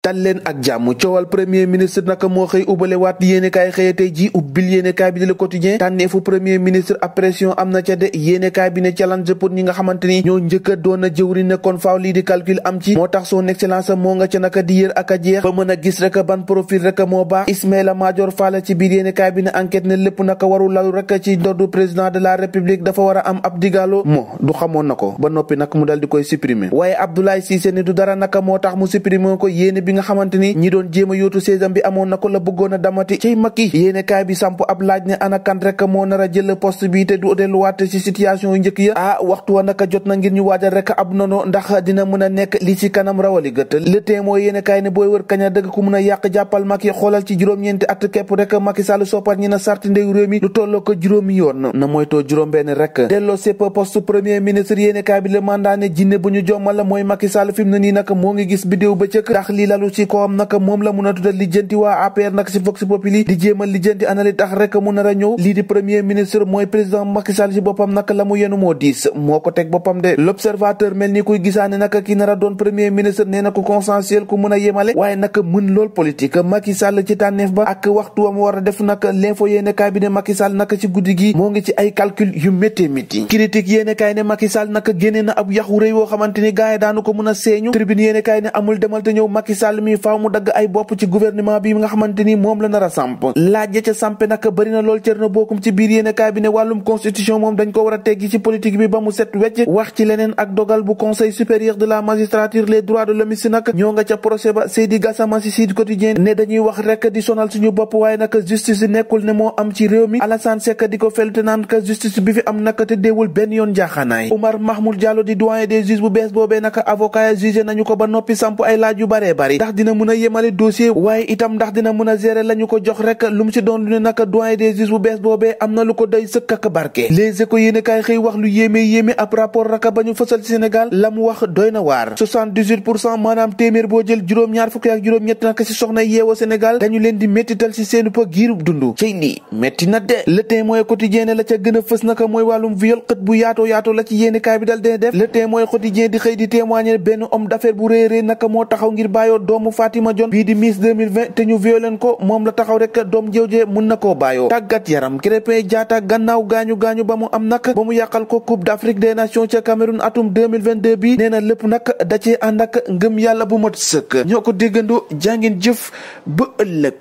dal leen ak jàmm coowal premier ministre naka moo xëy ubale waat yéenekaay xëye tey ji ubbil yéenekaay bi di Le Quotidien tànneefu premier ministre ab pression am na ca de yéenekaay bi ne challenge pour ñi nga xamante ni ñoo njëkka doon a jëwri ne kon faaw lii di calcul am ci moo tax son excellence moo nga ca naka di yër ak a jeex ba mën a gis rek ban profil rek moo baax Ismaïla Madior Fall ci biir yéenekaay bi ne enquête ne lépp naka warul lalu rek ci ndoddu président de la république dafa war a am ab digaalo du xamoon na ko ba noppi nag mu dal di koy supprimer waaye Abdoulaye Cissé ni du dara naka moo tax mu supprimer ko yéene bi nga xamante ni ñi doon jéem a yóotu saisam bi amoon na ko la bëggoon a damati cay Macky yéene kaay bi samp ab laaj ne ana kan rek moo nar a jël poste bi te du delluwaat ci situation yu njëkk ya waxtu wa naka jot na ngir ñu waajal rek ab nono ndax dina mën a nekk li ci kanam rawali gët Le Témoin yéene kaay ne booy wër kañ a dëgg ku mën a yàq jàppal Macky xoolal ci juróom-ñeenti at képp rek Macky Sall soppar ñi na sarti ndeyu réew mi lu tolloo ko juróomi yoon na moytoo juróom-benn rek delloo sépp poste premier ministre yéene kaay bi le mandat ne jinne bu ñu jommal la mooy Macky Sall fi mu ne nii nag moo ngi gis bidéew ba cëkk ndax lii lalu ci ko am nag moom la mun a tuddal lijjanti waa APR nag ci Vox Populi di jéemal lijjanti anali tax rek mu nar a ñëw lii di premier ministre mooy président Macky Sall ci boppam nag la mu yenu moo diis moo ko teg boppam de l'observateur mel ni kuy gisaane nag ki nar a doon premier ministre nee na ko consensuel ku mën a yemale waaye nag mën lool politique Macky Sall ci tànneef ba ak waxtu wam war a def nag l'info yéene kaay bi ne Macky Sall nag ci guddi gi moo ngi ci ay calcul yu métti métti critique yéene kaay ne Macky Sall nag génne na ab yaxu rëy woo xamante ni gaay daanu ko mën a seeñu tribune yéene kaay ne amul demal te ñëw Macky Sall mi faaw mu dagg ay bopp ci gouvernement bi nga xamante ni moom la nar a samp laaj ja ca sampe nag bëri na lool cër na bokkum ci biir yéenekaay bi ne wàllum constitution moom dañ ko war a teggi ci politique bi ba mu set wecc wax ci leneen ak dogal bu conseil supérieur de la magistrature les droits de l'homme si nag ñoo nga ca procès ba Seydi Gassama si Sud Quotidien ne dañuy wax rek di sonal suñu bopp waaye nag justice nekkul ne moo am ci réew mi Alassane Seck di ko felte naan ka justice bi fi am nag te déewul benn yoon jaaxaanaay Oumar Mahmoud Diallo di doyen des juges bu bees boobee nag avocat ya jugé nañu ko ba noppi samp ay laaj yu baree bari ndax dina mën a yemale dossier waaye itam ndax dina mën a gérer lañu ko jox rek lu mu ci doon lu ne naka doyen des juges bu bees boobee am na lu ko doy sëkk ak barke Les Échos yéene kaay xëy wax lu yéeme ab rapport raka ba ñu fësal ci Sénégal la mu wax doy na waar 78% maanaam téeméer boo jël juróom-ñaar fukki ak juróom-ñett naka ci soxna yeewoo Sénégal dañu leen di méttital ci seenu pa giirub dund cey lii métti na de Le Témoin quotidien la ca gën a fës naka mooy wàllum viol xët bu yaatoo la ci yéene kaay bi dal dina def Le Témoin quotidien di xëy di témoigner benn homme d'affaires bu réerée naka moo taxaw ngir bàyyoo doomu Fatima Dione bii di Miss 2020 te ñu violé ko moom la taxaw rek doom jëwjee mun na koo bàyyoo tàggat yaram Krépin Diatta gannaaw gaañu ba mu am nag ba mu yàqal ko Coupe d'Afrique des Nations ca Cameroun atum 2022 bi nee na lépp nag da cee ànd ak ngëm yàlla bu mat sëkk ñoo ko déggandoo jàngeen jëf ba ëllëg